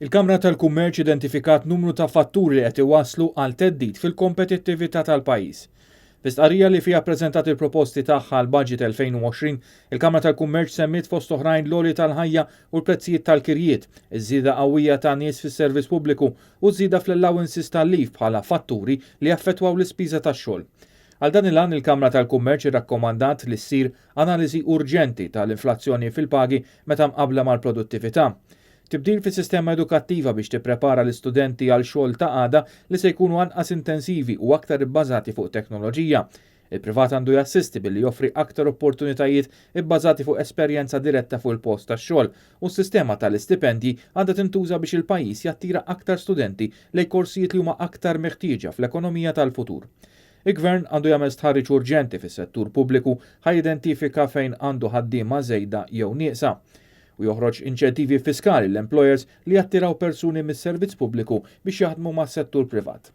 Il-Kamra tal-Kummerċ identifikat numru ta' fatturi li qed iwasslu għal theddid fil-kompetittività tal-pajjiż. Fi stqarrija li fiha ppreżentat il-proposti tagħha għall-Budget 2020, il-Kamra tal-Kummerċ semmiet fost oħrajn l-għoli tal-ħajja u l-prezzijiet tal-kirjiet, iż-żieda qawwija ta' nies fis-servizz pubbliku u ż-żieda fl-allowances tal-leave bħala fatturi li jaffettwaw l-ispiża tax-xogħol. Għal dan il-għan il-Kamra tal-Kummerċ irrakkomandat li ssir analiżi urġenti tal-inflazzjoni fil-pagi meta mqabbla mal-produttività. Tibdil fis-sistema edukattiva biex tipprepara l-istudenti għal xogħol ta' għada li se jkunu anqas intensivi u aktar ibbażati fuq teknoloġija. Il-privat għandu jassisti billi joffri aktar opportunitajiet ibbażati fuq esperjenza diretta fuq il-post tax-xogħol u s-sistema tal-istipendji għandha tintuża biex il-pajjiż jattira aktar studenti lejn korsijiet li huma aktar meħtieġa fl-ekonomija tal-futur. Il-Gvern għandu jagħmel stħarriġ urġenti fis-settur pubbliku ħa jidentifika fejn għandu ħaddiema żejda jew nieqsa u joħroġ inċentivi fiskali lill-employers li jattiraw persuni mis-servizz pubbliku biex jaħdmu mas-settur privat.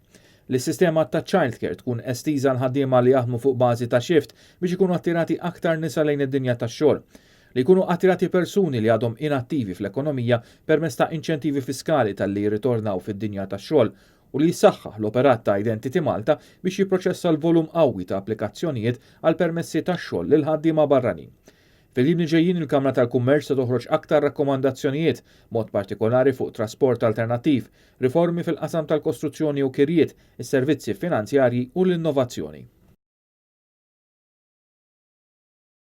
Li s-sistema ta' childcare tkun estiża għall-ħaddiema li jaħdmu fuq bażi ta' shift biex ikunu attirati aktar nisa lejn id-dinja tax-xogħol. Li jkunu attirati persuni li għadhom inattivi fl-ekonomija permezz ta' inċentivi fiskali talli jirritornaw fid-dinja tax-xogħol u li jissaħħaħ l-operat ta' Identity Malta biex jipproċessa l-volum qawwi ta' applikazzjonijiet għal permessi tax-xogħol lil ħaddiema barranin. Fil-jiem li ġejjin il-Kamra tal-Kummerċ se toħroġ aktar rakkomandazzjonijiet, b'mod partikolari fuq trasport alternattiv, riformi fil-qasam tal-kostruzzjoni u kirjiet, is-servizzi finanzjarji u l-innovazzjoni.